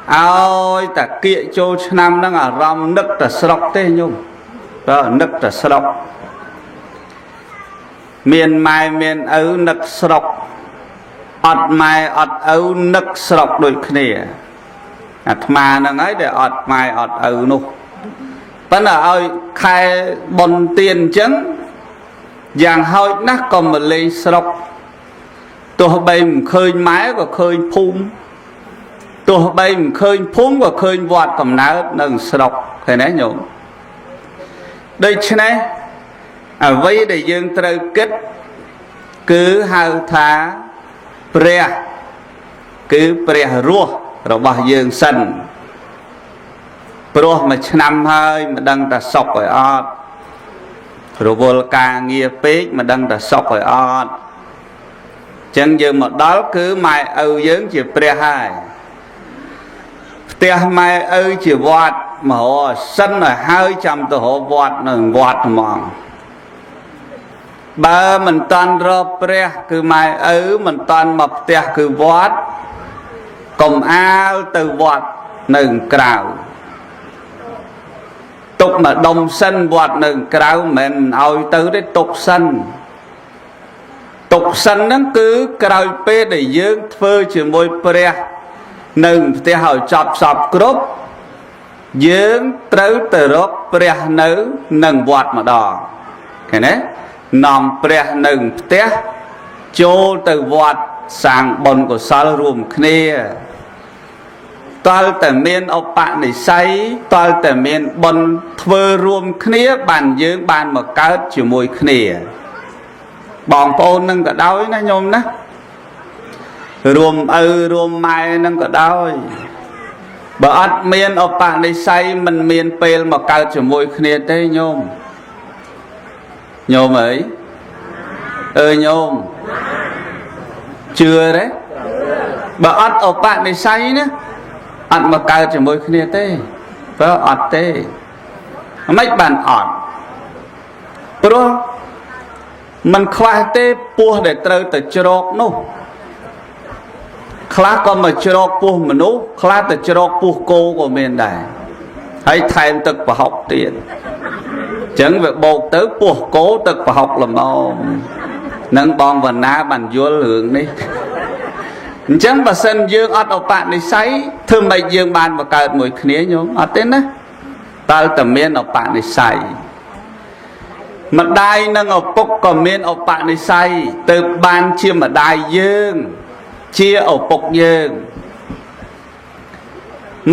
ឲ្យតែគៀកចូលឆ្នាំហ្នឹងអារម្មណ៍នឹកតែស្រុកទេញោមបើនឹកតែស្រុកមានម៉ែមានឪនឹកស្រុកអត់ម៉ែអត់ឪនឹកស្រុកដូចគ្នាអាត្មាហ្នឹងហើយដែលអត់ម៉ែអត់ឪនោះប៉ុន្តែឲ្យខែបុណ្យទានអញ្ចឹងយ៉ាងហោចណាស់ក៏មកលេងស្រុកទោះបីមិនឃើញម៉ែក៏ឃើញភូមិទោះបីមិនឃើញភូមិក៏ឃើញវត្តកំណើតនៅស្រុកឃើញទេញោមដូច្នេះអ្វីដែលយើងត្រូវគិតគឺហៅថាព្រះគឺព្រះរស់របស់យើងសិនព្រោះមួយឆ្នាំហើយមិនដឹងថាសុខឲ្យអត់រវល់ការងារពេកមិនដឹងថាសុខឲ្យអត់ចឹងយើងមកដល់គឺម៉ែឪយើងជាព្រះហើយផ្ទះម៉ែឪជាវត្តមករកសិនឲ្យហើយចាំទៅរកវត្តនៅវត្តហ្មងបើមិនតាន់រកព្រះគឺម៉ែឪមិនតាន់មកផ្ទះគឺវត្តកុំអាលទៅវត្តនៅក្រៅទុកមកដុំសិនវត្តនៅក្រៅមិនមែនឲ្យទៅទេទុកសិនទុកសិនហ្នឹងគឺក្រោយពេលដែលយើងធ្វើជាមួយព្រះនៅផ្ទះឲ្យចប់សពគ្រប់យើងត្រូវទៅរកព្រះនៅនឹងវត្តម្ដងឃើញទេនាំព្រះនៅផ្ទះចូលទៅវត្តសាងបុណ្យកុសលរួមគ្នាតើតែមានឧបនិស្ស័យតើតែមានបុណ្យធ្វើរួមគ្នាបានយើងបានមកកើតជាមួយគ្នាបងប្អូននឹងក៏ដោយណាញោមណារួមឪរួមម៉ែនឹងក៏ដោយបើអត់មានឧបនិស្ស័យមិនមានពេលមកកើតជាមួយគ្នាទេញោមញោមអើយអើញោមជឿទេបើអត់ឧបនិស្ស័យណាអត់មកកើតជាមួយគ្នាទេបើអត់ទេមិនបានអត់ព្រោះมันខ្វះទេពោះដែលត្រូវទៅជ្រកនោះខ្លះក៏មកជ្រកពោះមនុស្សខ្លះទៅជ្រកពោះគោក៏មានដែរហើយថែមទឹកប្រហុកទៀតអញ្ចឹងវាបោកទៅពោះគោទឹកប្រហុកល្មមនឹងបងវណ្ណាបានយល់រឿងនេះអញ្ចឹងបើសិនយើងអត់ឧបនិស្ស័យធ្វើម៉េចយើងបានបង្កើតមួយគ្នាញោមអត់ទេណាតើតែមានឧបនិស្ស័យម្ដាយនិងឪពុកក៏មានឧបនិស្ស័យទៅបានជាម្ដាយយើងជាឪពុកយើង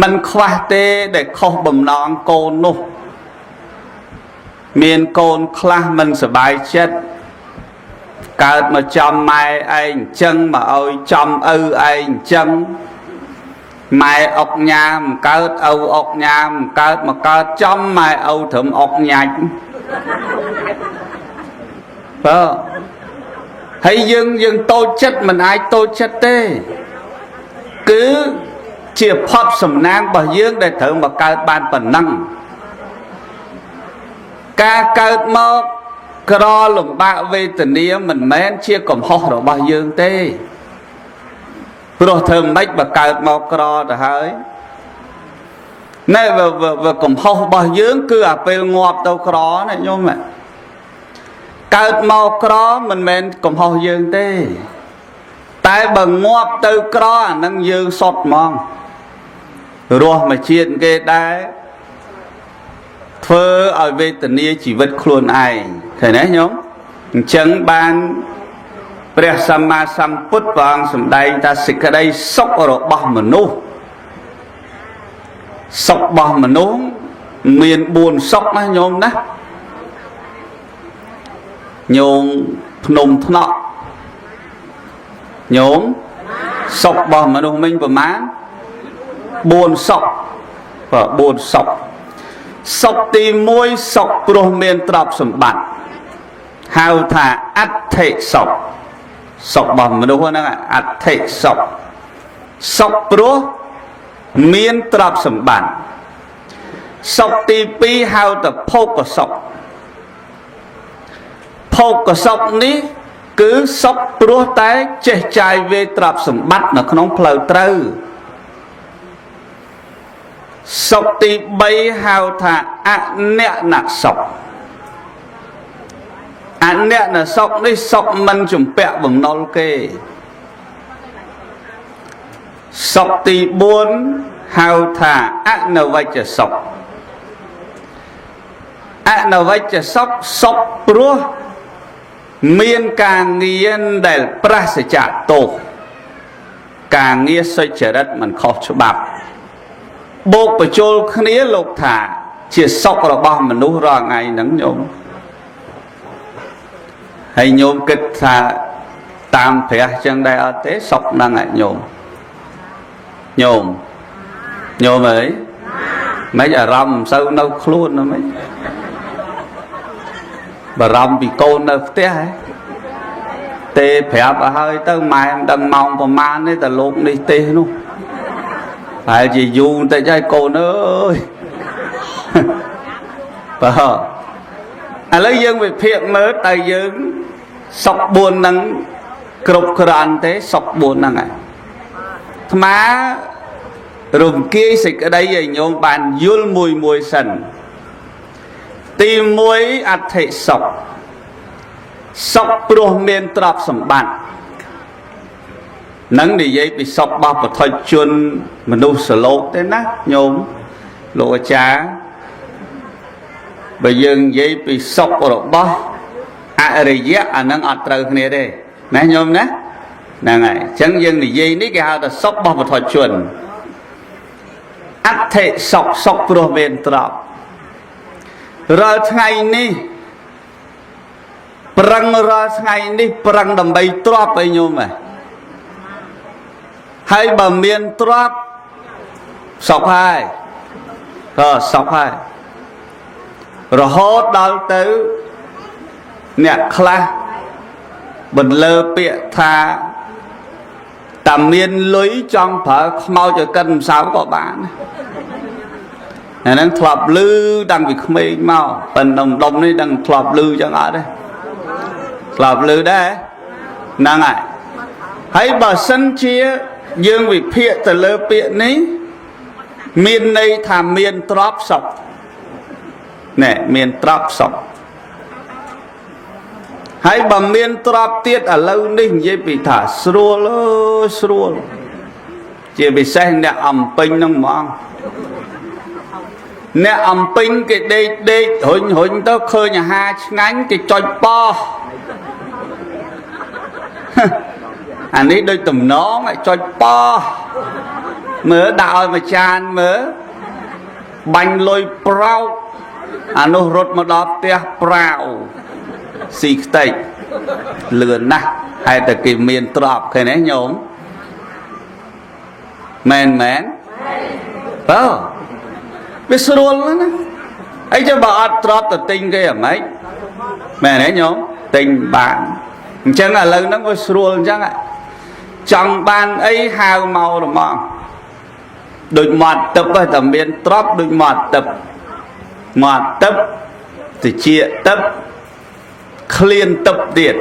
មិនខ្វះទេដែលខុសបំណងកូននោះមានកូនខ្លះមិនសប្បាយចិត្តកើតមកចំម៉ែឯងអញ្ចឹងមកឲ្យចំឪឯងអញ្ចឹងម៉ែអុកញ៉ាមកើតឪអុកញ៉ាមកើតមកកើតចំម៉ែឪត្រឹមអុកញាច់បើហើយយើងតូចចិត្តមិនអាចតូចចិត្តទេគឺជាភពសំណាងរបស់យើងដែលត្រូវមកកើតបានប៉ុណ្ណឹងការកើតមកក្រលំបាកវេទនាមិនមែនជាកំហុសរបស់យើងទេព្រោះធ្វើម៉េចបើកើតមកក្រទៅហើយណែវាកំហុសរបស់យើងគឺអាពេលងាប់ទៅក្រណាញោមកើតមកក្រមិនមែនកំហុសយើងទេតែបើងាប់ទៅក្រអានឹងយើងសុតហ្មងរស់មួយជាតិគេដែរធ្វើឲ្យវេទនាជីវិតខ្លួនឯងឃើញទេញោមអញ្ចឹងបានព្រះសម្មាសម្ពុទ្ធព្រះអង្គសម្ដែងថាសេចក្តីសុខរបស់មនុស្សសុខរបស់មនុស្សមាន4សុខណាញោមណាញោមភ្នំថ្នាក់ញោមសុខរបស់មនុស្សមិញប្រមាណ4សុខបាទ4សុខសុខទី1សុខព្រោះមានទ្រព្យសម្បត្តិហៅថាអដ្ឋិសុខសុខរបស់មនុស្សហ្នឹងអដ្ឋិសុខសុខព្រោះមានទ្រព្យសម្បត្តិសុខទី2ហៅថាភោគសុខភោគសុខនេះគឺសុខព្រោះតែចេះចាយវាយទ្រព្យសម្បត្តិនៅក្នុងផ្លូវត្រូវ សុខទី3ហៅថាអននសុខអននសុខនេះសុខមិនជំពាក់បំណុលគេសុខទី4ហៅថាអនវច្ចសុខអនវច្ចសុខសុខព្រោះមានការងារដែលប្រសចាកទោសការងារសុចរិតមិនខុសច្បាប់បូកបញ្ចូលគ្នាលោកថាជាសុខរបស់មនុស្សរាល់ថ្ងៃហ្នឹងញោមហើយញោមគិតថាតាមព្រះចឹងដែរអត់ទេសុខហ្នឹងឯងញោមញោមញោមអើយមិនអារម្មណ៍មិនសូវនៅខ្លួនហ្នឹងមិនបារម្ភពីកូននៅផ្ទះហ៎ទេប្រាប់ឲ្យហើយទៅម៉ែមិនដឹងម៉ោងប្រមាណទេតែលោកនេះទេនោះប្រហែលជាយូរបន្តិចហើយកូនអើយបើឥឡូវយើងវិភាគមើលតើយើងសុខ4ហ្នឹងគ្រប់គ្រាន់ទេសុខ4ហ្នឹងហើយអាត្មារំគាយសេចក្តីឲ្យញោមបានយល់មួយមួយសិនទី1អដ្ឋិសុខសុខព្រោះមានទ្រព្យសម្បត្តិនឹងនិយាយពីសុខរបស់បុថុជនមនុស្សលោកទេណាញោមលោកអាចារ្យបើយើងនិយាយពីសុខរបស់អរិយៈអានឹងអត់ត្រូវគ្នាទេណាញោមណាហ្នឹងហើយអញ្ចឹងយើងនិយាយនេះគេហៅថាសុខរបស់បុថុជនអដ្ឋិសុខសុខព្រោះមានទ្រព្យរាល់ថ្ងៃនេះប្រឹងរាល់ថ្ងៃនេះប្រឹងដើម្បីទ្រព្យឲ្យញោមហ៎ហើយបើមានទ្រព្យសុខហើយក៏សុខហើយរហូតដល់ទៅអ្នកខ្លះបន្លើពាក្យថាតាមានលុយចង់ប្រើខ្មោចឲ្យកិនម្សៅក៏បានអាហ្នឹងធ្លាប់លឺតាំងពីក្មេងមកប៉ុន្តែដុំនេះដឹងធ្លាប់លឺចឹងអត់ទេធ្លាប់លឺដែរហ្នឹងហើយហើយបើសិនជាយើងវិភាគទៅលើពាក្យនេះមានន័យថាមានទ្រព្យសុខណែមានទ្រព្យសុខហើយបើមានទ្រព្យទៀតឥឡូវនេះនិយាយពីថាស្រួលអើយស្រួលជាពិសេសអ្នកអំពេញហ្នឹងហ្មងអ្នកអំពេញគេដេកដេករុញរុញទៅឃើញអាហារឆ្ងាញ់គេចុចប៉ោះអានេះដូចតំណងចុចប៉ោះមើលដាក់ឲ្យមួយចានមើលបាញ់លុយប្រោកអានោះរត់មកដល់ផ្ទះប្រាវស៊ីខ្ទេចលឿនណាស់ហើយតែគេមានទ្រព្យឃើញទេញោមមែនមែនបើវាស្រួលណាស់ណាអីចឹងបើអត់ទ្រព្យទៅទិញគេអាម៉េចមែនទេញោមទិញបានអញ្ចឹងឥឡូវហ្នឹងវាស្រួលអញ្ចឹងចង់បានអីហៅមករហ្មងដូចមាត់ទឹកតែមានទ្រព្យដូចមាត់ទឹកមាត់ទឹកតិចទឹកឃ្លានទឹកទៀត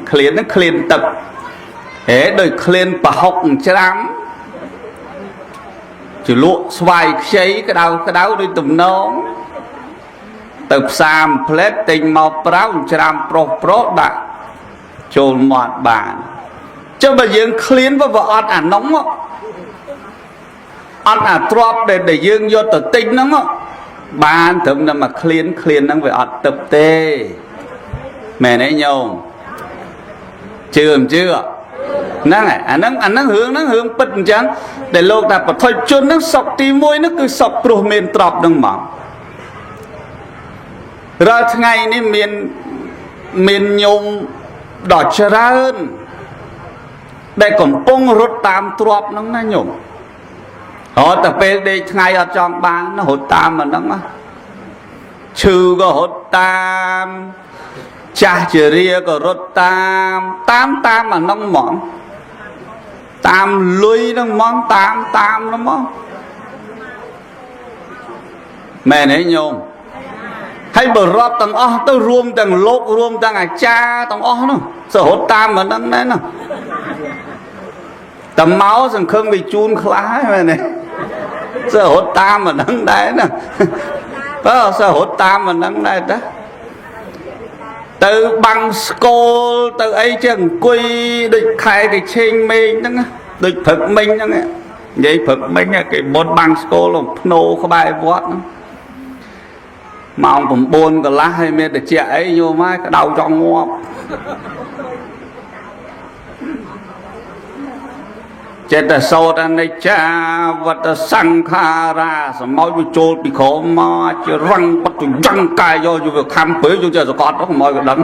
ឃ្លានហ្នឹងឃ្លានទឹកហេដូចឃ្លានប្រហុកច្រាំជ្រលក់ស្វាយខ្ចីក្តៅក្តៅដូចទំនងទៅផ្សារផ្លែតទិញមកប្រៅច្រាំប្រុសប្រុសដាក់ចូលមាត់បានចុះបើយើងឃ្លានបើអត់អានំអត់អាទ្របដែលយើងយកទៅទិញហ្នឹងបានត្រឹមតែមកឃ្លានឃ្លានហ្នឹងវាអត់ទឹកទេមែនទេញោមជឿមិនជឿហ្នឹងហើយអាហ្នឹងអាហ្នឹងរឿងហ្នឹងរឿងពិតអញ្ចឹងដែលលោកថាបឋិជនហ្នឹងសុខទី1ហ្នឹងគឺសុខព្រោះមានទ្រព្យហ្នឹងហ្មងរាល់ថ្ងៃនេះមានមានញោមដ៏ច្រើនដែលកំពុងរត់តាមទ្រព្យហ្នឹងណាញោមរត់តែពេលដេកថ្ងៃអត់ចង់បានរត់តាមអាហ្នឹងណាឈឺក៏រត់តាមចាស់ជារាក៏រត់តាមតាមតាមអាហ្នឹងហ្មងតាមលុយហ្នឹងហ្មងតាមតាមហ្នឹងហ្មងមែនទេញោមហើយបើរាប់ទាំងអស់ទៅរួមទាំងលោករួមទាំងអាចារ្យទាំងអស់នោះសរត់តាមអាហ្នឹងដែរណាតែមកសង្ឃឹមវាជូនខ្លះហើយមែនទេ សិស្សរត់តាមអាហ្នឹងដែរណាបើសិស្សរត់តាមអាហ្នឹងដែរតាទៅបាំងស្គលទៅអីចឹងអង្គុយដូចខែគេឆេងមេងហ្នឹងដូចព្រឹកមិញហ្នឹងនិយាយព្រឹកមិញគេមុនបាំងស្គលភ្នោក្បែរវត្តហ្នឹងម៉ោង9កន្លះហើយមានតិចអីញោមហើយក្តៅចង់ងាប់ចិត្តតែសោតអនិច្ចាវត្តសង្ខារាសមោចវាចូលពីក្រោមមកជារឹងបត់យ៉ាងកាយយកវាខំពេកយកចេះសកត់ទៅកុំឲ្យក៏ដឹង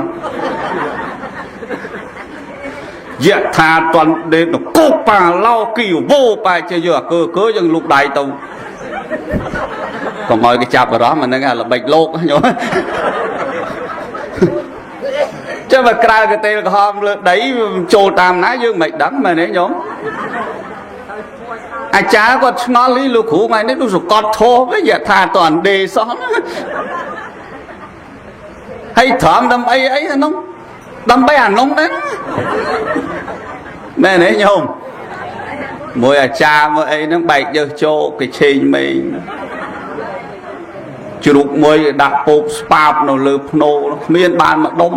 យថាតន់ដេកកោបាឡោគីវោបែជាយកអាកើកើយើងលូកដៃទៅកុំឲ្យគេចាប់អារម្មណ៍អាហ្នឹងអាល្បិចលោកញោមចាំបើក្រៅកតេលក្រហមលើដីចូលតាមណាយើងមិនដឹងមែនទេញោមអាចារ្យគាត់ឆ្ងល់លីលោកគ្រូថ្ងៃនេះដូចសកត់ធោះវិញយថាតន់ដេសោះណាហើយត្រង់ដើម្បីអីអានោះដើម្បីអានោះដែរមែនទេញោមមួយអាចារ្យមួយអីហ្នឹងបែកយើសជោគេឆេងមេងជ្រូកមួយដាក់ពោបស្ប៉ាបនៅលើភ្នោគ្មានបានមកដុំ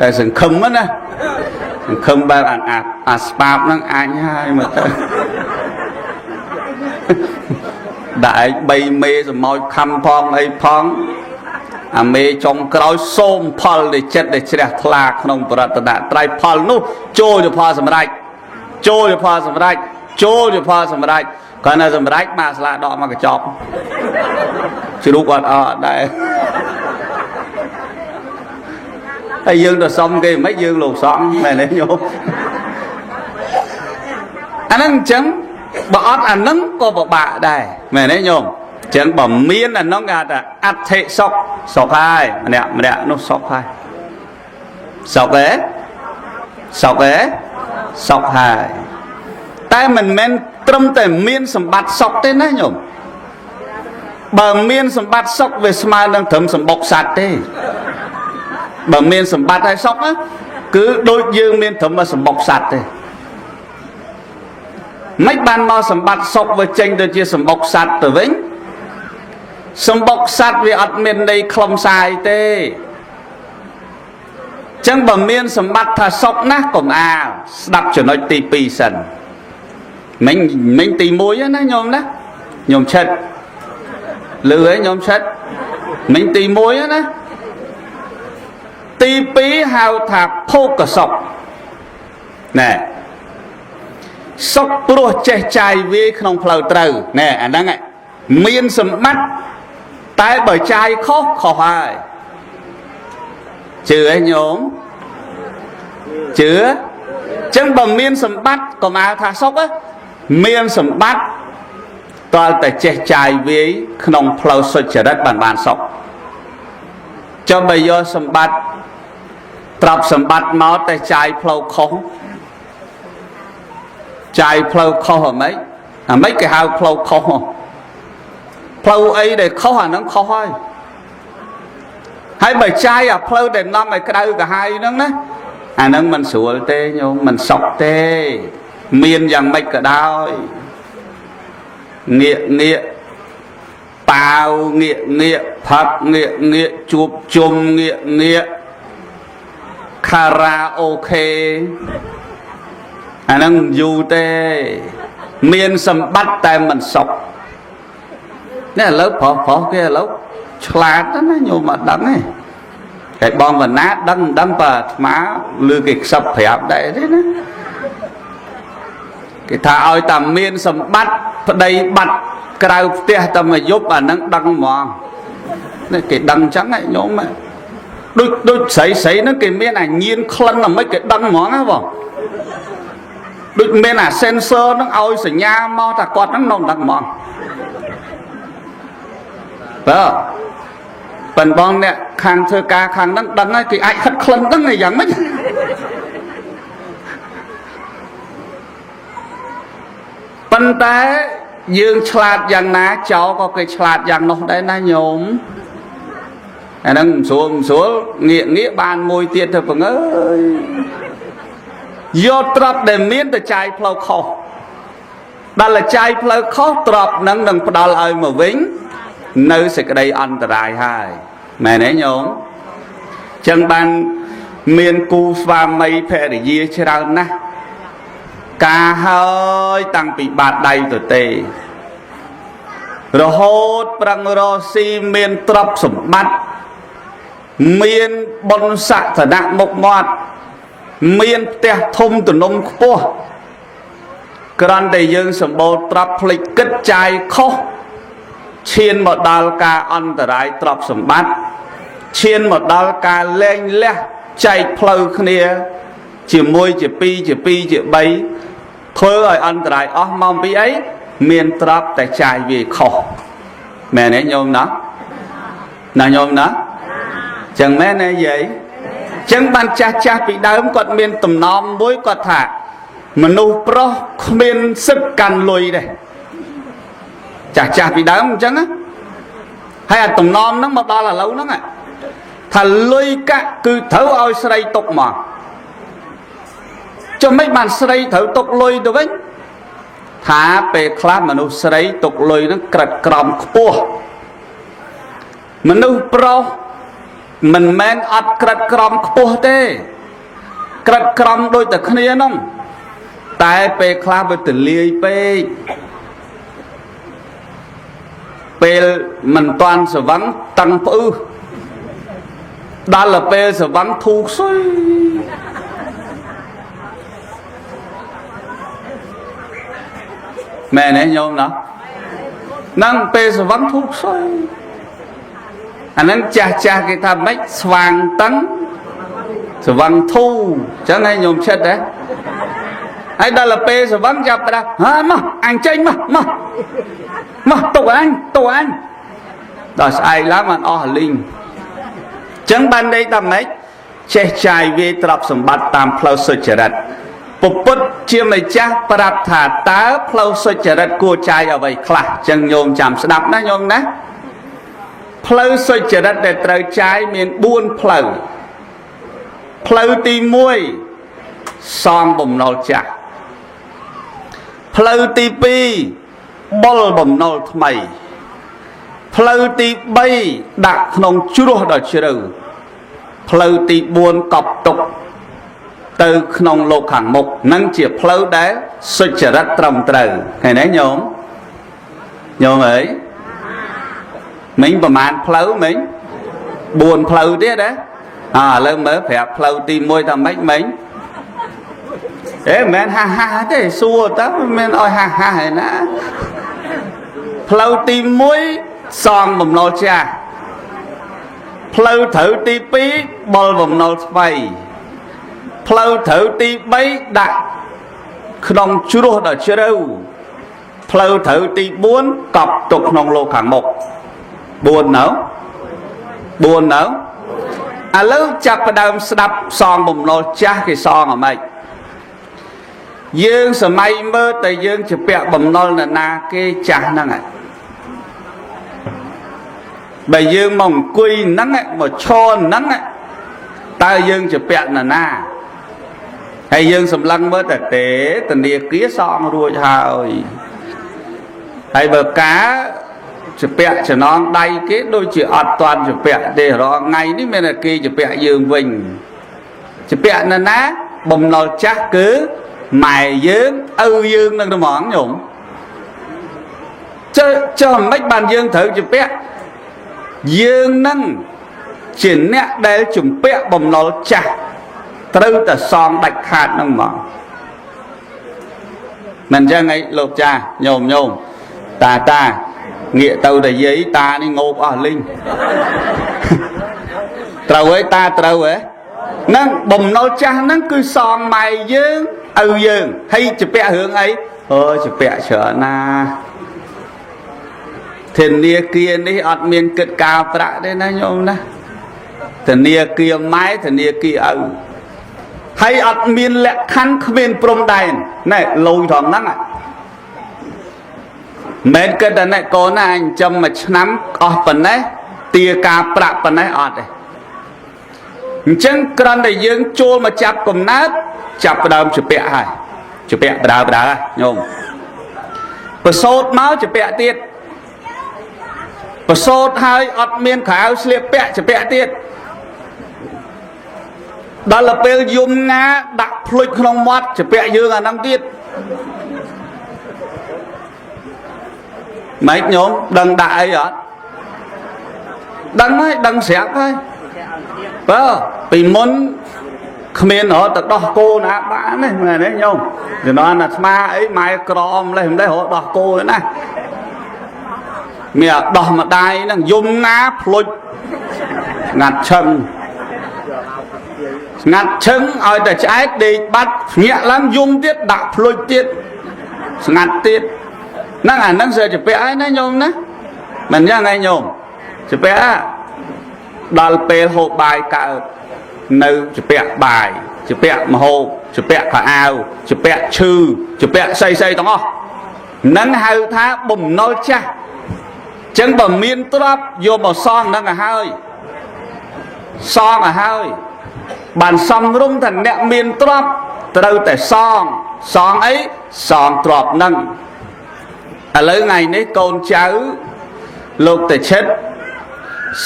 តែសង្ឃឹមណាសង្ឃឹមបែបអាអាស្ប៉ាបហ្នឹងអញហើយមកទៅដាក់ឯង3មេសមោចខំផងអីផងអាមេចុងក្រោយសូមផលដែលចិត្តដែលជ្រះថ្លាក្នុងប្រតនត្រ័យផលនោះចូលទៅផលសម្រេចចូលទៅផលសម្រេចចូលទៅផលសម្រេចគ្រាន់តែសម្រេចមកស្លាដកមកកញ្ចប់ជ្រូកអត់អត់ដែរហើយយើងទៅសុំគេមិនយើងលោកសង្ឃមែនទេញោមអាហ្នឹងអញ្ចឹងបើអត់អាហ្នឹងក៏ពិបាកដែរមែនទេញោមអញ្ចឹងបើមានអាហ្នឹងគេហៅថាអដ្ឋិសុខសុខហើយម្នាក់ម្នាក់នោះសុខហើយសុខទេសុខទេសុខហើយតែមិនមែនត្រឹមតែមានសម្បត្តិសុខទេណាញោមបើមានសម្បត្តិសុខវាស្មើនឹងត្រឹមសម្បុកសត្វទេបើមានសម្បត្តិហើយសុខគឺដូចយើងមានត្រឹមសម្បុកសត្វទេមិនបានមកសម្បត្តិសុខវាចេញទៅជាសម្បុកសត្វទៅវិញសម្បុកសត្វវាអត់មានន័យខ្លឹមសារទេចឹងបើមានសម្បត្តិថាសុខណាស់កុំអាលស្ដាប់ចំណុចទី2សិនមិញមិញទី1ណាញោមណាញោមឆិតលឺហ៎ញោមឆិតមិញទី1ណាទី2ហៅថាភោគសុខណែសុខព្រោះចេះចាយវាយក្នុងផ្លូវត្រូវណែអាហ្នឹងមានសម្បត្តិតែបើចាយខុសខុសហើយជឿឯងញោមជឿចឹងបើមានសម្បត្តិកុំអាលថាសុខមានសម្បត្តិតើតែចេះចាយវាយក្នុងផ្លូវសុចរិតបានបានសុខចុះបើយកសម្បត្តិទ្រព្យសម្បត្តិមកតែចាយផ្លូវខុសចាយផ្លូវខុសអាម៉េចអាម៉េចគេហៅផ្លូវខុសផ្លូវអីដែលខុសអាហ្នឹងខុសហើយហើយបើចាយអាផ្លូវដែលនាំឲ្យក្តៅក្រហាយហ្នឹងណាអាហ្នឹងមិនស្រួលទេញោមមិនសុខទេមានយ៉ាងម៉េចក៏ដោយងាកងាកប៉ាវងាកងាកផឹកងាកងាកជួបជុំងាកងាកខារ៉ាអូខេអាហ្នឹងយូរទេមានសម្បត្តិតែមិនសុខនេះឥឡូវប្រុសប្រុសគេឥឡូវឆ្លាតណាញោមអត់ដឹងទេហើយបងវណ្ណាដឹងមិនដឹងបើអាត្មាឮគេខ្សឹបប្រាប់ដែរទេណាគេថាឲ្យតែមានសម្បត្តិប្តីបាត់ក្រៅផ្ទះតែមួយយប់អាហ្នឹងដឹងហ្មងនេះគេដឹងអញ្ចឹងញោមដូចដូចស្រីស្រីហ្នឹងគេមានអាញៀនក្លិនអាម៉េចគេដឹងហ្មងណាបងដូចមានអា sensor ហ្នឹងឲ្យសញ្ញាមកថាគាត់ហ្នឹងនៅដឹងហ្មងបើប៉ិនបងអ្នកខាងធ្វើការខាងហ្នឹងដឹងហើយគេអាចហិតក្លិនដឹងឯយ៉ាងម៉េចប៉ុន្តែយើងឆ្លាតយ៉ាងណាចោលក៏គេឆ្លាតយ៉ាងនោះដែរណាញោមអាហ្នឹងមិនស្រួលមិនស្រួលងាកងាកបានមួយទៀតទៅពងអើយ យកទ្រព្យដែលមានទៅចាយផ្លូវខុសដល់តែចាយផ្លូវខុសទ្រព្យហ្នឹងនឹងផ្ដល់ឲ្យមកវិញនៅសេចក្តីអន្តរាយហើយមែនទេញោមចឹងបានមានគូស្វាមីភរិយាច្រើនណាស់ការហើយតាំងពីបាតដៃទៅទេរហូតប្រឹងរកស៊ីមានទ្រព្យសម្បត្តិមានបុណ្យសក្តិនៈមុខមាត់មានផ្ទះធំទំនំខ្ពស់គ្រាន់តែយើងសម្បូរទ្រព្យភ្លេចគិតចាយខុសឈានមកដល់ការអន្តរាយទ្រព្យសម្បត្តិឈានមកដល់ការលែងលះចែកផ្លូវគ្នាជាមួយជា2ជា2ជា3ធ្វើឲ្យអន្តរាយអស់មកពីអីមានទ្រព្យតែចាយវាខុសមែនទេញោមណាណាញោមណាចឹងមែនទេយាយចឹងបានចាស់ចាស់ពីដើមគាត់មានតំណមមួយគាត់ថាមនុស្សប្រុសគ្មានសិទ្ធិកាន់លុយទេចាស់ចាស់ពីដើមអញ្ចឹងណាហើយអាតំណមហ្នឹងមកដល់ឥឡូវហ្នឹងថាលុយកាក់គឺត្រូវឲ្យស្រីទុកមកចុះមិនបានស្រីត្រូវទុកលុយទៅវិញថាពេលខ្លះមនុស្សស្រីទុកលុយហ្នឹងក្រិតក្រំខ្ពស់មនុស្សប្រុសមិនមែនអត់ក្រិតក្រំខ្ពស់ទេក្រិតក្រំដូចតែគ្នាហ្នឹងតែពេលខ្លះវាទលាយពេកពេលមិនតាន់ស្វឹងតឹងផ្អឹសដល់ទៅពេលស្វឹងធូរខ្សុយមែនទេញោមណាហ្នឹងពេលស្វឹងធូរខ្សុយអាហ្នឹងចាស់ចាស់គេថាម៉េចស្វាងតឹងស្វឹងធូរអញ្ចឹងឯងញោមឆិតហ៎ហើយដល់ទៅពេលស្វឹងចាប់ផ្ដើមហាមកអញចេញមកមកមកទុកអញទុកអញដល់ស្អែកឡើងបានអស់លីងអញ្ចឹងបានន័យថាម៉េចចេះចាយវាយទ្រព្យសម្បត្តិតាមផ្លូវសុចរិតពុទ្ធជាម្ចាស់ប្រាប់ថាតើផ្លូវសុចរិតគួរចាយអ្វីខ្លះអញ្ចឹងញោមចាំស្ដាប់ណាញោមណាផ្លូវសុចរិតដែលត្រូវចាយមាន4ផ្លូវផ្លូវទី1សងបំណុលចាស់ផ្លូវទី2បុលបំណុលថ្មីផ្លូវទី3ដាក់ក្នុងជ្រោះដ៏ជ្រៅផ្លូវទី4កប់ទុកទៅក្នុងលោកខាងមុខនឹងជាផ្លូវដែលសុចរិតត្រឹមត្រូវឃើញទេញោមញោមអើយមិញប្រហែលផ្លូវមិញ4ផ្លូវទៀតណាអឥឡូវមើលប្រាប់ផ្លូវទី1ថាម៉េចមិញអេមិនមែនហាហាទេសួរតើមិនមែនឲ្យហាហាឯណាផ្លូវទី1សងបំណុលចាស់ផ្លូវត្រូវទី2បុលបំណុលថ្មីផ្លូវត្រូវទី3ដាក់ក្នុងជ្រោះដ៏ជ្រៅផ្លូវត្រូវទី4កប់ទុកក្នុងលោកខាងមុខ4នៅ4នៅឥឡូវចាប់ផ្ដើមស្ដាប់សងបំណុលចាស់គេសងអាម៉េចយើងសម័យមើលតែយើងជាពាក់បំណុលនរណាគេចាស់ហ្នឹងបើយើងមកអង្គុយហ្នឹងមកឈរហ្នឹងតើយើងជាពាក់នរណាហើយយើងសម្លឹងមើលតែទេធនាគារសងរួចហើយហើយបើការជាពាក់ចំណងដៃគេដូចជាអត់តាន់ជាពាក់ទេរាល់ថ្ងៃនេះមានតែគេជាពាក់យើងវិញជាពាក់នរណាបំណុលចាស់គឺម៉ែយើងឪយើងនឹងត្មងញោមចុះចុះមិនបានយើងត្រូវជាពាក់យើងនឹងជាអ្នកដែលជំពាក់បំណុលចាស់ត្រូវតែសងដាច់ខាតហ្នឹងហ្មងមិនអញ្ចឹងអីលោកចាស់ញោមញោមតាតាងាកទៅតែយាយតានេះងោបអស់លីងត្រូវហើយតាត្រូវហ៎ហ្នឹងបំណុលចាស់ហ្នឹងគឺសងម៉ែយើងឪយើងហើយជំពាក់រឿងអីអើជំពាក់ច្រើនណាធនាគារនេះអត់មានគិតការប្រាក់ទេណាញោមណាធនាគារម៉ែធនាគារឪហើយអត់មានលក្ខខណ្ឌគ្មានព្រំដែនណែលុយត្រង់ហ្នឹងមិនគិតតែណែកូនណាអញចំមួយឆ្នាំអស់ប៉ុណ្ណេះទាការប្រាក់ប៉ុណ្ណេះអត់ទេ អញ្ចឹងគ្រាន់តែយើងចូលមកចាប់កំណើតចាប់ផ្ដើមជំពាក់ហើយជំពាក់បដើបដើហើយញោមប្រសូតមកជំពាក់ទៀតប្រសូតហើយអត់មានក្រៅស្លៀកពាក់ជំពាក់ទៀតដល់ទៅពេលយំណាដាក់ភ្លុចក្នុងមាត់ជំពាក់យើងអាហ្នឹងទៀតម៉េចញោមដឹងដាក់អីអត់ដឹងហើយដឹងស្រាប់ហើយបើពីមុនគ្មានរត់ទៅដោះគោណាបានទេមែនទេញោមជំនាន់អាត្មាអីម៉ែក្រមលេះម្លេះរត់ដោះគោឯណាមានដោះម្ដាយហ្នឹងយំណាភ្លុចងាត់ឈឹងងាត់ឈឹងឲ្យតែឆ្អែតដេកបាត់ភ្ញាក់ឡើងយំទៀតដាក់ភ្លុចទៀតស្ងាត់ទៀតហ្នឹងអាហ្នឹងសើជាពាក់ហើយណាញោមណាមិនយ៉ាងឯងញោមជាពាក់ដល់ពេលហូបបាយកើតនៅជាពាក់បាយជាពាក់មហូបជាពាក់ខោអាវជាពាក់ឈឺជាពាក់ស្អីស្អីទាំងអស់នឹងហៅថាបំណុលចាស់ចឹងបើមានទ្រព្យយកមកសងនឹងឲ្យហើយសងឲ្យហើយបានសំរុំថាអ្នកមានទ្រព្យត្រូវតែសងសងអីសងទ្រព្យនឹងឥឡូវថ្ងៃនេះកូនចៅលោកតេឈិត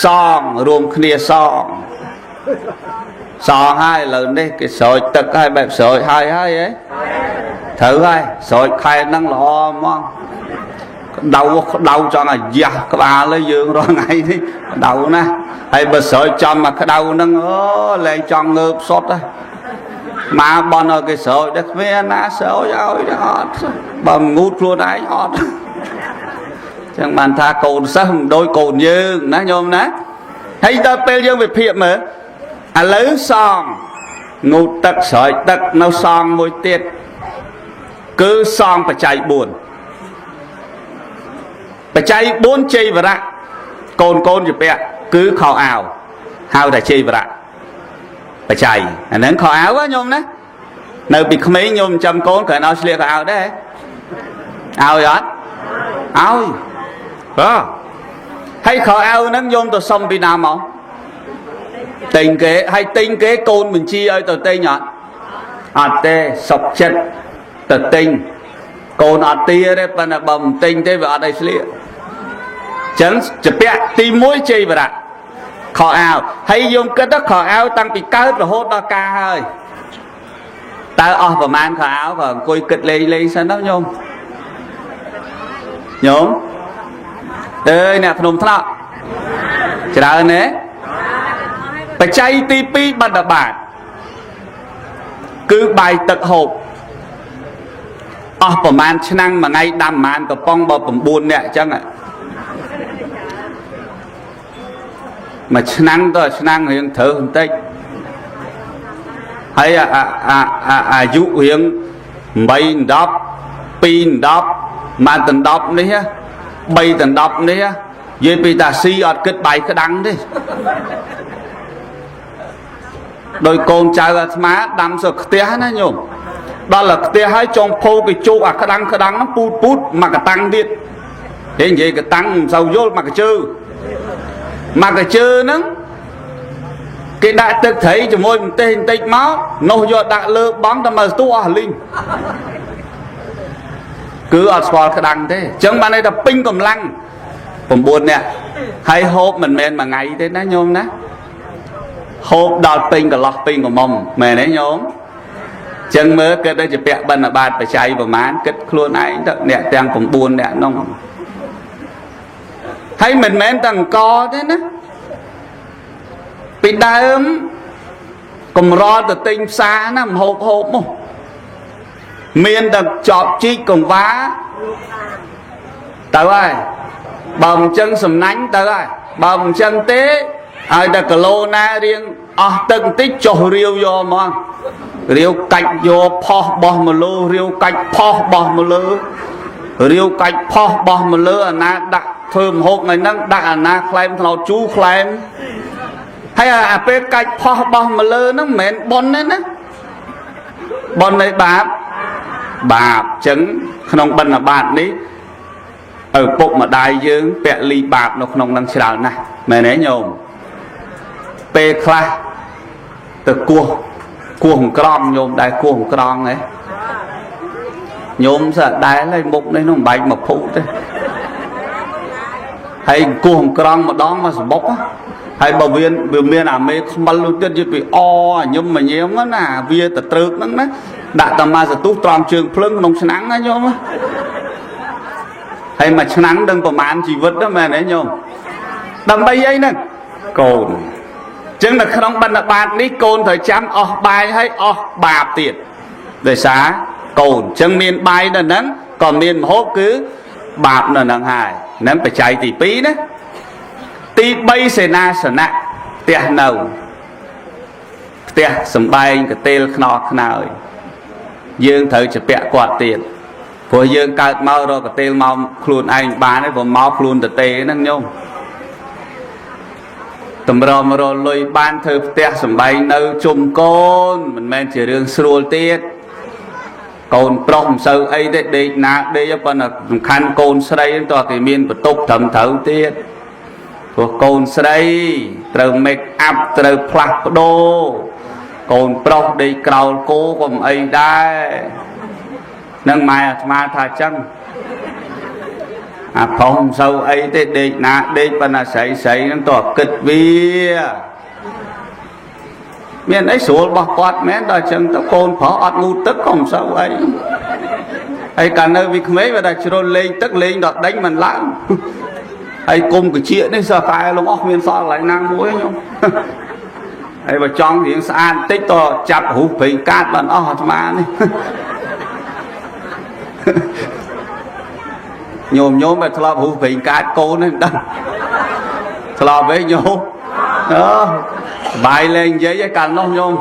សងរួមគ្នាសងសងហើយឥឡូវនេះគេស្រោចទឹកហើយបែបស្រោចហើយហើយហ៎ត្រូវហើយស្រោចខែហ្នឹងល្អហ្មងក្តៅក្តៅចង់អាយ៉ាស់ក្បាលហើយយើងរាល់ថ្ងៃនេះក្តៅណាស់ហើយបើស្រោចចំមកក្តៅហ្នឹងអូលែងចង់ងើបសុតហ៎មកបនឲ្យគេស្រោចតែគ្មានណាស្រោចឲ្យទេអត់បើងូតខ្លួនឯងអត់ចឹងបានថាកូនសិស្សមិនដូចកូនយើងណាញោមណាហើយដល់ពេលយើងវិភាគមើលឥឡូវសងងូតទឹកស្រោចទឹកនៅសងមួយទៀតគឺសងបច្ច័យ4បច្ច័យ4ជ័យវរៈកូនកូនជាពាក់គឺខោអាវហៅថាជ័យវរៈបច្ច័យអាហ្នឹងខោអាវញោមណានៅពីក្មេងញោមចាំកូនគ្រាន់ឲ្យស្លៀកខោអាវដែរឲ្យអត់ឲ្យបាទហើយខោអាវហ្នឹងញោមទៅសុំពីណាមកទិញគេហើយទិញគេកូនបញ្ជាឲ្យទៅទិញអត់អត់ទេសុកចិត្តទៅទិញកូនអត់ទាទេប៉ុន្តែបើមិនទិញទេវាអត់ឲ្យស្លៀកចឹងជាពាក់ទី1ជ័យវរៈខោអាវហើយយើងគិតទៅខោអាវតាំងពីកើតរហូតដល់ការហើយតើអស់ប្រមាណខោអាវក៏អង្គុយគិតលេងលេងសិនទៅញោមញោមអើយអ្នកភ្នំថ្នាក់ច្រើនទេបច្ច័យទី2បណ្ឌបាតគឺបាយទឹកហូបអស់ប្រមាណឆ្នាំមួយថ្ងៃដាំប្រមាណកំប៉ុងបើ9នាក់អញ្ចឹងមួយឆ្នាំទៅឆ្នាំរៀងត្រូវបន្តិចហើយអាយុរៀង8 10 2 10ម៉ានដណ្ដប់នេះ3ដណ្ដប់នេះនិយាយពីតាស៊ីអត់គិតបាយក្តាំងទេដោយកូនចៅអាត្មាដាំសើខ្ទះណាញោមដល់តែខ្ទះហើយចុងភោគេជោកអាក្តាំងក្តាំងហ្នឹងពូតពូតមកកតាំងទៀតគេនិយាយកតាំងមិនសូវយល់មកកជើមកកជើហ្នឹងគេដាក់ទឹកត្រីជាមួយម្ទេសបន្តិចមកនោះយកដាក់លើបងតែមកស្ទូអស់លីងគឺអត់ស្គាល់ក្តាំងទេអញ្ចឹងបានន័យថាពេញកម្លាំង9នាក់ហើយហូបមិនមែនមួយថ្ងៃទេណាញោមណាហូបដល់ពេញកន្លោះពេញក្រមុំមែនទេញោមចឹងមើលគិតទៅជាពាក់បណ្ឌបាតបច្ច័យប្រមាណគិតខ្លួនឯងទៅអ្នកទាំង9អ្នកនោះហើយមិនមែនតែអង្គទេណាពីដើមកម្រទៅទិញផ្សារណាមហូបហូបមកមានតែចប់ជីកកង្វាទៅហើយបើមិនចឹងសំណាញ់ទៅហើយបើមិនចឹងទេឲ្យតែគីឡូណារៀងអស់ទឹកបន្តិចចុះរាវយកហ្មងរាវកាច់យកផោះបោះមកលើរាវកាច់ផោះបោះមកលើរាវកាច់ផោះបោះមកលើអាណាដាក់ធ្វើម្ហូបថ្ងៃហ្នឹងដាក់អាណាក្លែមថ្នោតជូរក្លែមហើយអាពេលកាច់ផោះបោះមកលើហ្នឹងមិនមែនប៉ុនទេណាប៉ុននៃបាបបាបចឹងក្នុងបណ្ឌបាតនេះឪពុកម្ដាយយើងពលីបាបនៅក្នុងនឹងច្រើនណាស់មែនទេញោមពេលខ្លះ ទៅគោះគោះក្រងញោមដែរគោះក្រងហ៎ញោមសើដែរហើយមុខនេះនោះមិនបាច់មកភុទេហើយគោះក្រងម្ដងមកសបុកហើយបើវាមានអាមេខ្មិលនោះទៀតយពីអញឹមញៀមណាវាទៅត្រើកហ្នឹងណាដាក់តែមកសទុះត្រង់ជើងភ្លឹងក្នុងឆ្នាំងណាញោមហើយមួយឆ្នាំងដឹងប្រមាណជីវិតហ្នឹងមែនទេញោមដើម្បីអីហ្នឹងកូនចឹងនៅក្នុងបណ្ឌបាតនេះកូនត្រូវចាំអស់បាយហើយអស់បាបទៀតដោយសារកូនចឹងមានបាយនៅហ្នឹងក៏មានមហូបគឺបាបនៅហ្នឹងហើយហ្នឹងបច្ច័យទី2ណាទី3សេនាសនៈផ្ទះនៅផ្ទះសំបែងកតេលខ្នល់ខ្នើយយើងត្រូវជពាក់គាត់ទៀតព្រោះយើងកើតមករកកតេលមកខ្លួនឯងបានទេព្រោះមកខ្លួនតទេហ្នឹងញោមតម្រមរលុយបានធ្វើផ្ទះសំបែងនៅជុំកូនមិនមែនជារឿងស្រួលទៀតកូនប្រុសមិនសូវអីទេដេកណាដេកប៉ុន្តែសំខាន់កូនស្រីតើគេមានបន្ទប់ត្រឹមត្រូវទៀតព្រោះកូនស្រីត្រូវ make up ត្រូវផ្លាស់ប្ដូរកូនប្រុសដេកក្រោលគោក៏មិនអីដែរនឹងម៉ែអាត្មាថាចឹងអាប្រុសមិនសូវអីទេដេកណាដេកប៉ុន្តែស្រីស្រីហ្នឹងតើគិតវាមានអីស្រួលរបស់គាត់មែនដល់ចឹងទៅកូនប្រុសអត់ងូតទឹកក៏មិនសូវអីហើយកាលនៅវាក្មេងវាដល់ជ្រុលលេងទឹកលេងដល់ដេញមិនឡើងហើយគុំកាជានេះសោះកែលងអស់គ្មានសល់កន្លែងណាមួយខ្ញុំហើយបើចង់រៀងស្អាតបន្តិចតចាប់រូបប្រេងកាតបានអស់អាត្មានេះញោមញោមតែធ្លាប់រូបប្រេងកាតកូននេះមិនដឹងធ្លាប់ទេញោមអើបាយលេងនិយាយឯកាលនោះញោម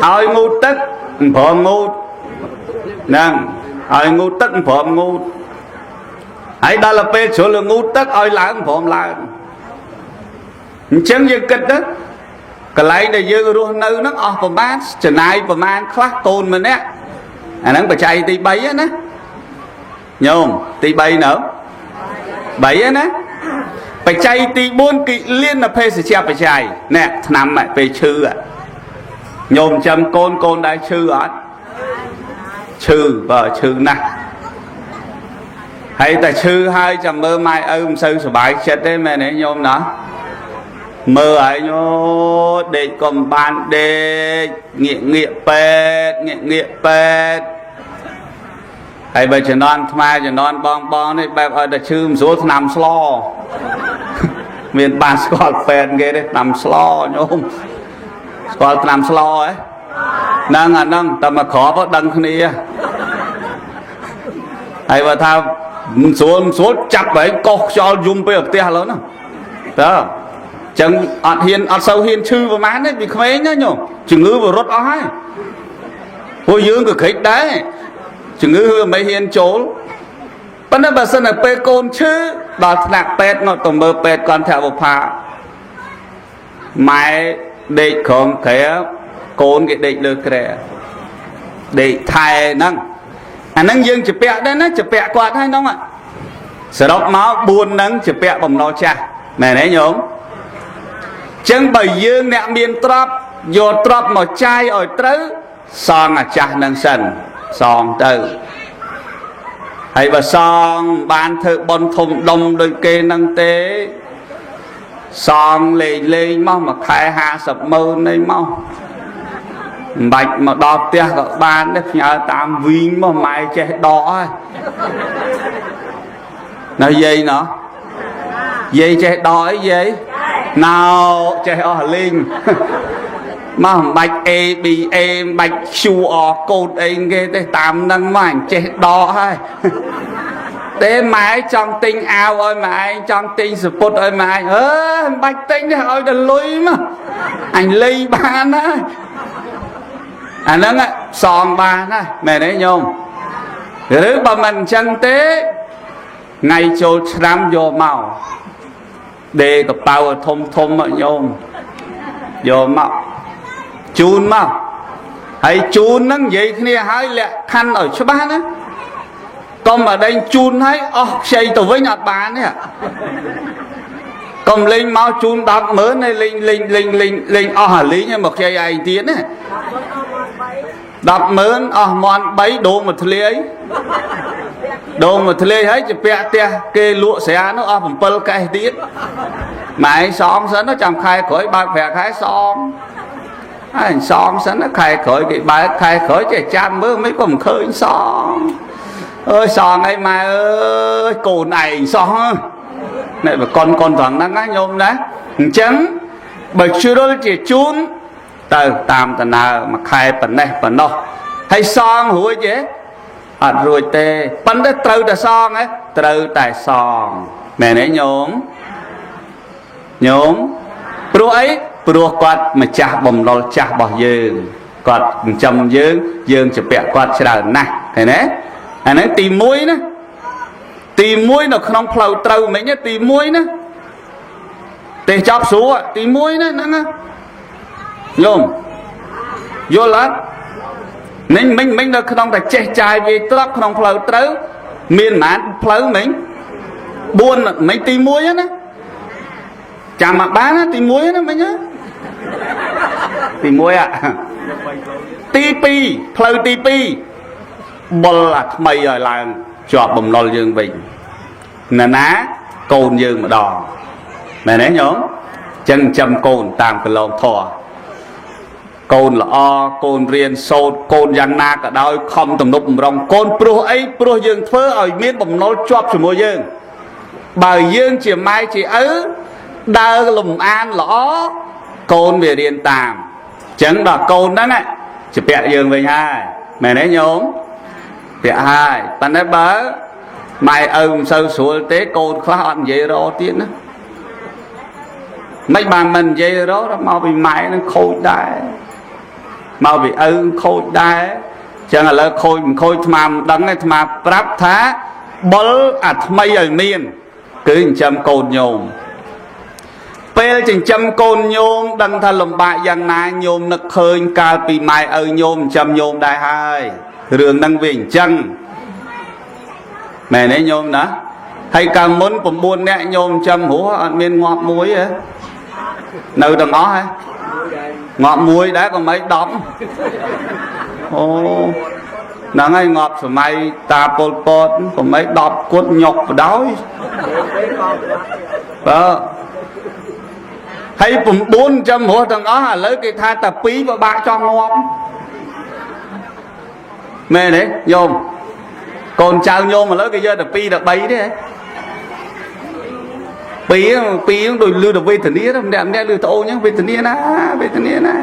ឲ្យងូតទឹកមិនព្រមងូតហ្នឹងឲ្យងូតទឹកមិនព្រមងូតហើយដល់ទៅពេលជ្រុលងូតទឹកឲ្យឡើងព្រមឡើងអញ្ចឹងយើងគិតទៅកន្លែងដែលយើងរស់នៅហ្នឹងអស់ប្រមាណចំណាយប្រមាណខ្លះកូនម្នាក់អាហ្នឹងបច្ច័យទី3ណាញោមទី3នៅ3ណាបច្ច័យទី4គិលានភេសជ្ជបច្ច័យណែឆ្នាំពេលឈឺញោមចាំកូនកូនដែរឈឺអត់ឈឺបើឈឺណាស់ហើយតែឈឺហើយចាំមើលម៉ែឪមិនសូវសុបាយចិត្តទេមែនទេញោមណាមើលហើយញោដេកក៏មិនបានដេកងាកងាកពេទ្យងាកងាកពេទ្យហើយបើជំនាន់ថ្មជំនាន់បងបងនេះបែបឲ្យតែឈឺមិនស្រួលថ្នាំស្លមានបានស្គាល់ពេទ្យគេទេថ្នាំស្លញោមស្គាល់ថ្នាំស្លហ៎ហ្នឹងអាហ្នឹងតែមកក្របដឹងគ្នាហើយបើថាមិនស្រួលមិនស្រួលចាប់បែងកោសខ្យល់យំពេលផ្ទះឥឡូវហ្នឹងតើចឹងអត់ហ៊ានអត់សូវហ៊ានឈឺប្រហែលទេពីក្មេងណាញោមជំងឺវារត់អស់ហើយព្រោះយើងក៏ក្រិចដែរជំងឺវាមិនហ៊ានចូលប៉ុន្តែបើសិនតែពេលកូនឈឺដល់ថ្នាក់ពេទ្យមកទៅមើលពេទ្យកន្ធបុផាម៉ែដេកក្រោមគ្រែកូនគេដេកលើគ្រែដេកថែហ្នឹងអាហ្នឹងយើងជពាក់ដែរណាជពាក់គាត់ហើយហ្នឹងសរុបមក4ហ្នឹងជពាក់បំណុលចាស់មែនទេញោមចឹងបើយើងអ្នកមានទ្រព្យយកទ្រព្យមកចាយឲ្យត្រូវសងអាចាស់នឹងសិនសងទៅហើយបើសងបានធ្វើបុណ្យធំដុំដូចគេនឹងទេសងលេងលេងមកមួយខែ50ម៉ឺននេះមកមិនបាច់មកដល់ផ្ទះក៏បានដែរផ្ញើតាមវីងមកម៉ែចេះដកហើយនៅយាយណោះយាយចេះដកអីយាយណៅចេះអស់លីងមកមិនបាច់ A B A មិនបាច់ QR code អីគេទេតាមនឹងមកអញចេះដកហើយទេម៉ែចង់ទិញអាវឲ្យម៉ែឯងចង់ទិញសពុតឲ្យម៉ែឯងអើមិនបាច់ទិញទេឲ្យតែលុយមកអញលៃបានហើយអាហ្នឹងសងបានណាមែនទេញោមឬបើមិនអញ្ចឹងទេថ្ងៃចូលឆ្នាំយកមកដេកប៉ៅឲ្យធំធំមកញោមយកមកជូនមកហើយជូនហ្នឹងនិយាយគ្នាហើយលក្ខខណ្ឌឲ្យច្បាស់ណាកុំមកដេញជូនហើយអស់ខ្ចីទៅវិញអត់បានទេ កុំលេងមកជូន100000ហើយលេងលេងលេងលេងលេងអស់អាលេងហើយមកខ្ចីឯងទៀតណា100000អស់មន់3ដងមួយធ្លាយដងមួយធ្លាយហើយជពាក់ផ្ទះគេលក់ស្រានោះអស់7កេះទៀតម៉ែឯងសងសិនចាំខែក្រោយបើកប្រាក់ខែសងហើយសងសិនខែក្រោយគេបើកខែក្រោយចេះចាំមើលមិនក៏មិនឃើញសងអើយសងអីម៉ែអើយកូនឯងសោះនេះបើកូនកូនត្រង់ហ្នឹងណាញោមណាអញ្ចឹងបើជ្រុលជាជូនទៅតាមដំណើរមួយខែប៉ុណ្ណេះប៉ុណ្ណោះហើយសងរួចទេអត់រួចទេប៉ុន្តែត្រូវតែសងហ៎ត្រូវតែសងមែនទេញោមញោមព្រោះអីព្រោះគាត់ម្ចាស់បំណុលចាស់របស់យើងគាត់ចិញ្ចឹមយើងយើងជពាក់គាត់ច្រើនណាស់ឃើញទេអាហ្នឹងទី1ណាទី1នៅក្នុងផ្លូវត្រូវមិញទី1ណាទេសចប់ស្រួលទី1ណាហ្នឹងណាញោមយល់អត់មិញមិញមិញនៅក្នុងតែចេះចាយវាទ្របក្នុងផ្លូវត្រូវមានប៉ុន្មានផ្លូវមិញ4មិញទី1ណាចាំមកបានណាទី1ណាមិញណាទី1អាទី2ផ្លូវទី2បុលអាថ្មីឲ្យឡើងជាប់បំណុលយើងវិញណាណាកូនយើងម្ដងមែនទេញោមចឹងចាំកូនតាមកន្លងធរកូនល្អកូនរៀនសូត្រកូនយ៉ាងណាក៏ដោយខំទំនប់បំរុងកូនព្រោះអីព្រោះយើងធ្វើឲ្យមានបំណុលជាប់ជាមួយយើងបើយើងជាម៉ែជាឪដើរលំអានល្អកូនវារៀនតាមចឹងដល់កូនហ្នឹងជាពាក់យើងវិញហើយមែនទេញោមពាក់ហើយប៉ុន្តែបើម៉ែឪមិនសូវស្រួលទេកូនខ្លះអត់និយាយរកទៀតណាមិនបានមិននិយាយរកមកពីម៉ែនឹងខូចដែរមកពីឪខូចដែរចឹងឥឡូវខូចមិនខូចអាត្មាមិនដឹងទេអាត្មាប្រាប់ថាបុលអាថ្មីឲ្យមានគឺចិញ្ចឹមកូនញោមពេលចិញ្ចឹមកូនញោមដឹងថាលំបាកយ៉ាងណាញោមនឹកឃើញកាលពីម៉ែឪញោមចិញ្ចឹមញោមដែរហើយរឿងហ្នឹងវាអញ្ចឹងមែនទេញោមណាហើយកាលមុន9នាក់ញោមចិញ្ចឹមរស់អត់មានងាប់មួយទេនៅទាំងអស់ហ៎ងាប់មួយដែរក៏មិន10អូហ្នឹងហើយងាប់សម័យតាពលពតក៏មិន10គត់ញុកបដោយបើហើយ9ចាំរស់ទាំងអស់ឥឡូវគេថាតែ2ពិបាកចង់ងាប់មែនទេញោមកូនចៅញោមឥឡូវគេយកតែ2តែ3ទេពីរពីរដូចលឺតែវេទនាម្នាក់ម្នាក់លឺត្អូនអញ្ចឹងវេទនាណាវេទនាណា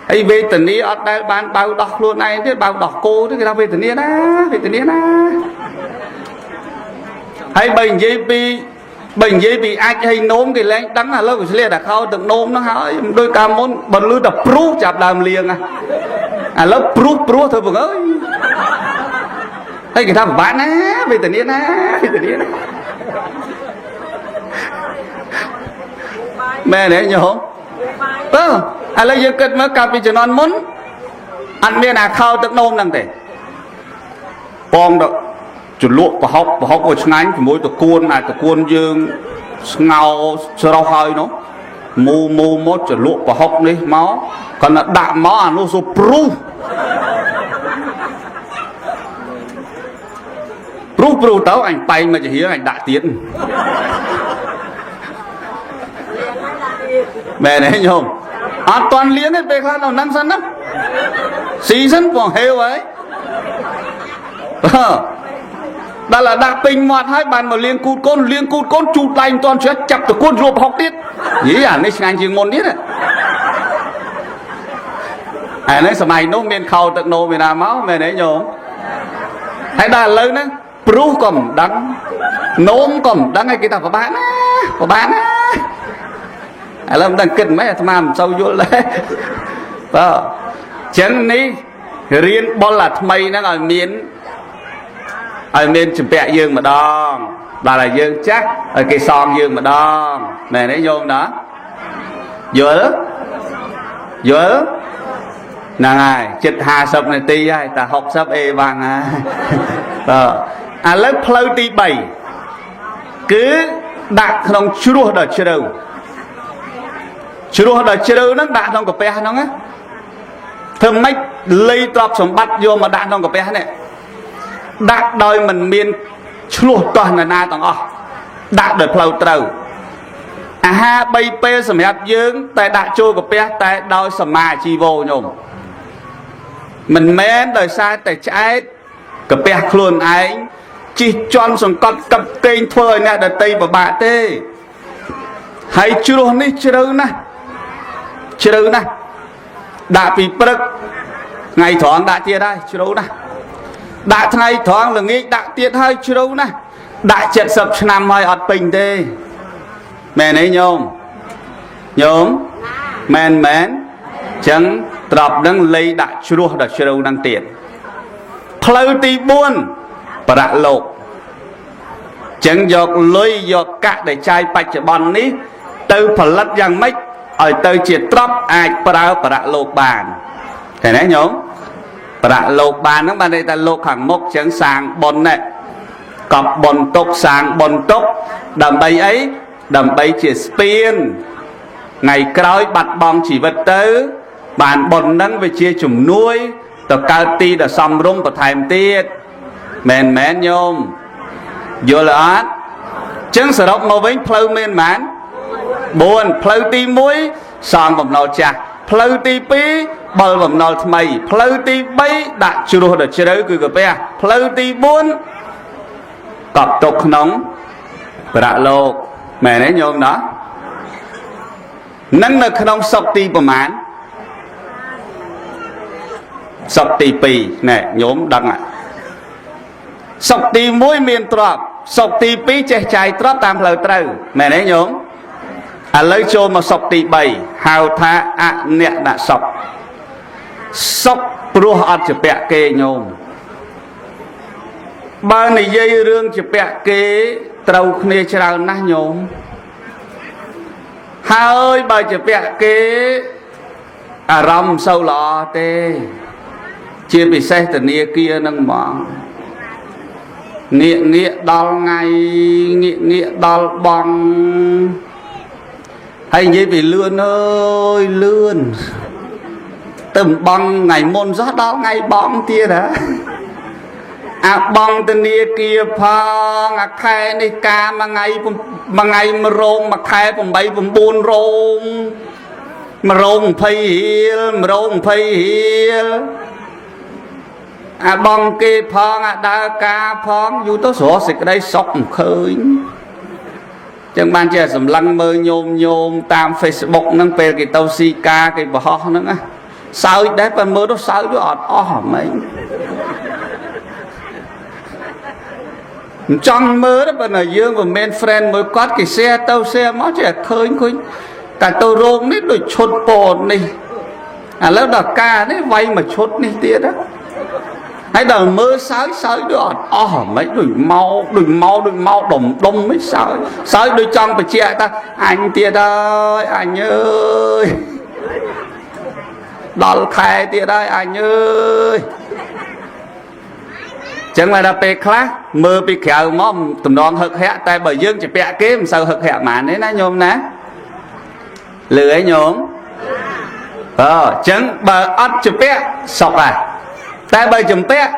ហើយវេទនាអត់ដែលបានបៅដោះខ្លួនឯងទេបៅដោះគោទេគេថាវេទនាណាវេទនាណាហើយបើនិយាយពីអាចហើយនោមគេលែងដឹងឥឡូវវាឆ្លៀតតែខោទឹកនោមហ្នឹងហើយមិនដូចកាលមុនបើលឺតែព្រុសចាប់ដើមលៀងឥឡូវព្រុសព្រុសធ្វើបងអើយហើយគេថាពិបាកណាវេទនាណាវេទនាណាមែនទេញោមបើឥឡូវយើងគិតមើលកាលពីជំនាន់មុនអត់មានអាខោទឹកនោមហ្នឹងទេបងទៅជ្រលក់ប្រហុកប្រហុកក៏ឆ្ងាញ់ជាមួយតកួនអាតកួនយើងស្ងោស្រស់ហើយនោះមូមូមកជ្រលក់ប្រហុកនេះមកគាត់ទៅដាក់មកអានោះសូព្រុសព្រុសព្រុសទៅអញបែងមកជារៀងអញដាក់ទៀតមែនទេញោមអត់តាន់លៀងទេពេលខ្លះនៅហ្នឹងសិនណាស៊ីសិនបងហេវហើយដល់ដាក់ពេញមាត់ហើយបានមកលៀងគូតកូនលៀងគូតកូនជូតដៃមិនតាន់ចេះចាប់តកូនរួបហុកទៀតយីអានេះឆ្ងាញ់ជាងមុនទៀតអានេះសម័យនោះមានខោទឹកនោមឯណាមកមែនទេញោមហើយដល់ឥឡូវហ្នឹងព្រុសក៏មិនដឹងនោមក៏មិនដឹងហើយគេថាពិបាកណាពិបាកណាឥឡូវមិនដឹងគិតមិនអាត្មាមិនសូវយល់ដែរបើចឹងនេះរៀនបុលអាថ្មីហ្នឹងឲ្យមានជំពាក់យើងម្ដងដល់ឲ្យយើងចាស់ឲ្យគេសងយើងម្ដងមែនទេញោមណាយល់យល់ហ្នឹងហើយជិត50នាទីហើយតែ60អេវ៉ាងហើយបើឥឡូវផ្លូវទី3គឺ ដាក់ក្នុងជ្រោះដ៏ជ្រៅជ្រោះដ៏ជ្រៅហ្នឹងដាក់ក្នុងកាពះហ្នឹងណាធ្វើម៉េចលៃទ្រព្យសម្បត្តិយកមកដាក់ក្នុងកាពះនេះដាក់ដោយមិនមានឆ្លោះទាស់នរណាទាំងអស់ដាក់ដោយផ្លូវត្រូវអាហារ3ពេលសម្រាប់យើងតែដាក់ចូលកាពះតែដោយសមាជីវោញោមមិនមែនដោយសារតែឆ្អែតកាពះខ្លួនឯងជិះជន់សង្កត់កឹបកេងធ្វើឲ្យអ្នកដតីពិបាកទេហើយជ្រោះនេះជ្រៅណាស់ជ្រៅណាស់ដាក់ពីព្រឹកថ្ងៃត្រង់ដាក់ទៀតហើយជ្រៅណាស់ដាក់ថ្ងៃត្រង់ល្ងាចដាក់ទៀតហើយជ្រៅណាស់ដាក់70ឆ្នាំហើយអត់ពេញទេមែនទេញោមញោមមែនមែនចឹងទ្របនឹងលៃដាក់ជ្រោះដល់ជ្រៅនឹងទៀតផ្លូវទី4ប្រលោកចឹងយកលុយយកកាក់ដែលចាយបច្ចុប្បន្ននេះទៅផលិតយ៉ាងម៉េចឲ្យទៅជាទ្របអាចប្រើប្រលោកបានឃើញទេញោមប្រលោកបានហ្នឹងបានន័យថាលោកខាងមុខចឹងសាងបុណ្យណែកប់បុណ្យទុកសាងបុណ្យទុកដើម្បីអីដើម្បីជាស្ពានថ្ងៃក្រោយបាត់បង់ជីវិតទៅបានបុណ្យហ្នឹងវាជាជំនួយទៅកើតទីដ៏សមរម្យបន្ថែមទៀតមែនមែនញោមយល់អត់ចឹងសរុបមកវិញផ្លូវមានប៉ុន្មាន4ផ្លូវទី1សងបំណុលចាស់ផ្លូវទី2បលបំណុលថ្មីផ្លូវទី3ដាក់ជ្រោះដ៏ជ្រៅគឺកាពះផ្លូវទី4កប់ទុកក្នុងប្រលោកមែនទេញោមណោះនឹងនៅក្នុងសុកទីប្រមាណសុកទី2ណែញោមដឹងសុកទី1មានទ្រព្យសុកទី2ចេះចាយទ្រព្យតាមផ្លូវត្រូវមែនទេញោមឥឡូវចូលមកសុកទី3ហៅថាអនៈសុកសុកព្រោះអត់ជាពាក់គេញោមបើនិយាយរឿងជាពាក់គេត្រូវគ្នាច្រើនណាស់ញោមហើយបើជាពាក់គេអារម្មណ៍មិនសូវល្អទេជាពិសេសធនាគារនឹងហ្មងងាកងាកដល់ថ្ងៃងាកងាកដល់បងហើយនិយាយពីលឿនអើយលឿនទៅបងថ្ងៃមុនសោះដល់ថ្ងៃបងទៀតហ៎អាបងធនាគារផងអាខែនេះការមួយថ្ងៃមួយថ្ងៃមួយរោងមួយខែ8 9រោងមួយរោង20រៀលមួយរោង20រៀលអាបងគេផងអាដើរការផងយូរទៅស្រស់សេចក្តីសុខមិនឃើញចឹងបានជាសម្លឹងមើលញោមញោមតាម Facebook ហ្នឹងពេលគេទៅស៊ីការគេបរោះហ្នឹងណាសើចដែរបើមើលទៅសើចវាអត់អស់ហ្មងមិនចង់មើលទេបើយើងមិនមែន friend មួយគាត់គេ share ទៅ share មកចេះឃើញឃើញតែទៅរោងនេះដូចឈុតពណ៌នេះឥឡូវដល់ការនេះវាយមួយឈុតនេះទៀតណាហើយដល់មើលសើចសើចដូចអត់អស់ហ្មងដូចមកដូចមកដូចមកដុំដុំមិនសើចសើចដូចចង់បញ្ជាក់ថាអញទៀតហើយអញអើយដល់ខែទៀតហើយអញអើយចឹងមកដល់ពេលខ្លះមើលពីក្រៅមកតំណងហឹកហាក់តែបើយើងជាពាក់គេមិនសូវហឹកហាក់ហ្មងទេណាញោមណាលឺអីញោមអើចឹងបើអត់ជាពាក់សុខហ่ะតែបើចម្ពាក់